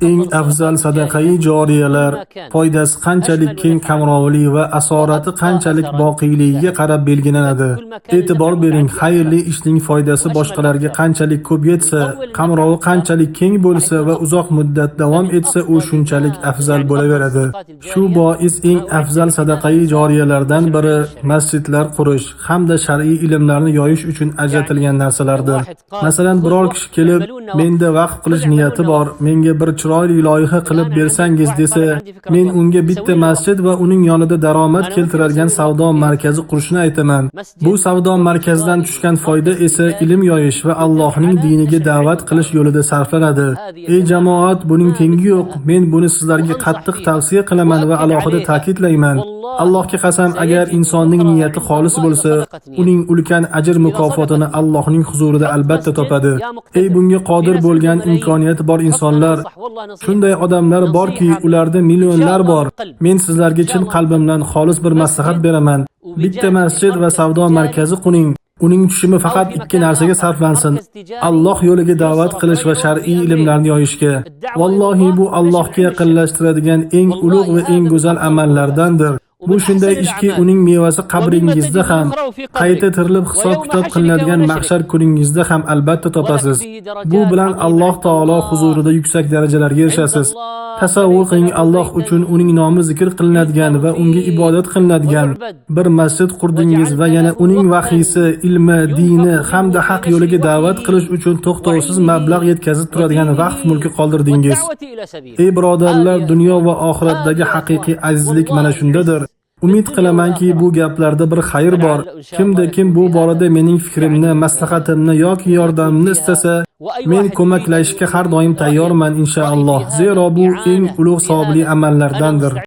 Eng afzal sadaqai joriyalar foydasi qanchalik keng qamrovli va asorati qanchalik boqiyligiga qarab belgilanadi. E'tibor bering, xayrli ishning foydasi boshqalarga qanchalik ko'p yetsa, qamrovi qanchalik keng bo'lsa va uzoq muddat davom etsa, u shunchalik afzal bo'laveradi. Shu bois eng afzal sadaqai joriyalardan biri masjidlar qurish hamda shar'iy ilmlarni yoyish uchun ajratilgan narsalardir. Masalan, biror kishi kelib, menda vaqf qilish niyati bor, menga bir chiroyli loyiha qilib bersangiz desa, men unga bitta masjid va uning yonida daromad keltiradigan savdo markazi qurishni aytaman. Bu savdo markazidan tushgan foyda esa ilm yoyish va Allohning diniga da'vat qilish yo'lida sarflanadi. Ey jamoat, buning tengi yo'q. Men buni sizlarga qattiq tavsiya qilaman va alohida ta'kidlayman. Allohga qasam, agar insonning niyati xolis bo'lsa, uning ulkan ajr mukofotini Allohning huzurida albatta topadi. Ey bunga qodir bo'lgan, imkoniyati bor insonlar, shunday odamlar borki, ularda millionlar bor. Men sizlarga chin qalbimdan xolis bir maslahat beraman. Bitta masjid va savdo markazi quring. Uning tushumi faqat ikki narsaga sarflansin: Alloh yo'liga da'vat qilish va shar'iy ilmlarni yoyishga. Vallohi, bu Allohga yaqinlashtiradigan eng ulug' va eng go'zal amallardandir. Bu shunday ishki, uning mevasi qabringizda ham, qayta tirilib hisob-kitob qilinadigan mahshar kuningizda ham albatta topasiz. Bu bilan Alloh taolo huzurida yuksak darajalarga erishasiz. Tasavvur qiling, Alloh uchun uning nomi zikr qilinadigan va unga ibodat qilinadigan bir masjid qurdingiz va yana uning vahiysi, ilmi, dini hamda haq yo'liga da'vat qilish uchun to'xtovsiz mablag' yetkazib turadigan vaqf mulki qoldirdingiz. Ey birodarlar, dunyo va oxiratdagi haqiqiy azizlik mana shundadir. Umid qilamanki, bu gaplarda bir xayr bor. Kimda kim bu borada mening fikrimni, maslahatimni yoki yordamimni istasa, men ko'maklashishga har doim tayyorman, inshaalloh. Zero bu eng ulug' savobli amallardandir.